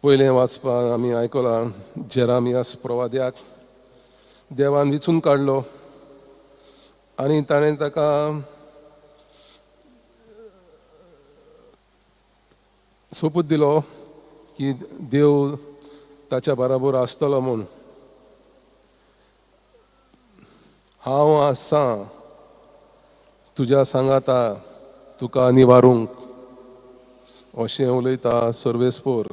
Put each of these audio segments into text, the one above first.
पयलें वाचपाक आमी आयकलां, जेरामियास प्रवाद्याक देवान विचून काडलो आनी ताणें ताका सोपूत दिलो की देव ताच्या बराबर आसतलो म्हूण. हांव आसां तुज्या सांगाता तुका निवारूंक, अशें उलयता सर्वेस्पोर.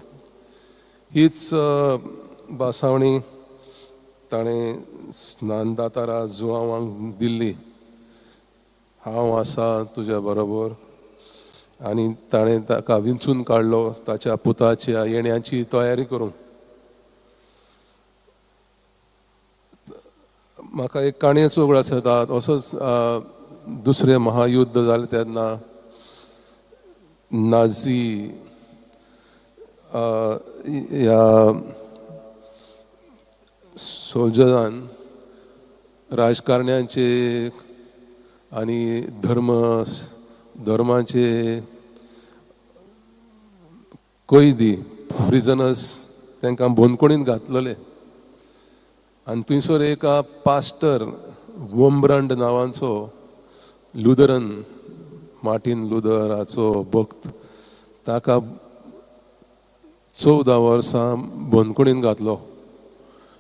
हीच भासावणी ताणें स्नानदातारा जुवांवांक दिल्ली, हांव आसा तुज्या बरोबर. आनी ताणें ताका विंचून काडलो ताच्या पुताच्या येण्याची तयारी करूंक. म्हाका एक काणयेचो उगडास येता. असोच दुसरें महायुद्ध जालें तेन्ना नाझी ह्या सोल्जरान राजकारण्यांचे आनी धर्माचे कैदी, प्रिजनर्स, तांकां बंदखणींत घातलेले. आनी थंयसर एका पास्टर वोमब्रंड नांवाचो लुदरन, मार्टीन लुदराचो भक्त, ताका 14 वर्सां बंदखणींत घातलो.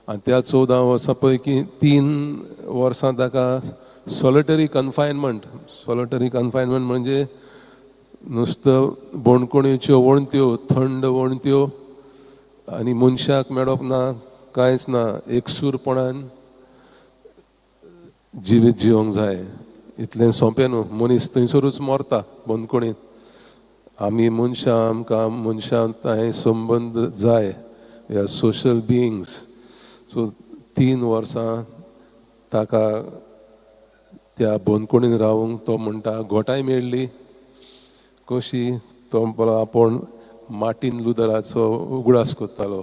आनी त्या 14 वर्सां पैकी 3 वर्सां ताका सॉलिटरी कन्फायनमेंट. सॉलिटरी कन्फायनमेंट म्हणजे नुस्तं बणकोणीच्यो वणत्यो, थंड वणत्यो, आनी मनशाक मेळप ना, कांयच ना, एकसूरपणान जिवीत जिवंक जाय. इतलें सोंपें न्हू, मनीस थंयसरूच मरता बंदखणींत. आमी मनशां, आमकां मनशां कांय संबंद जाय, we are social beings. So 3 वर्सां ताका त्या बंदखणीन रावूंक तो म्हणटा घोटाय मेळ्ळी कशी. तो म्हणपाक आपूण मार्टीन लुदराचो उगडास करतालो.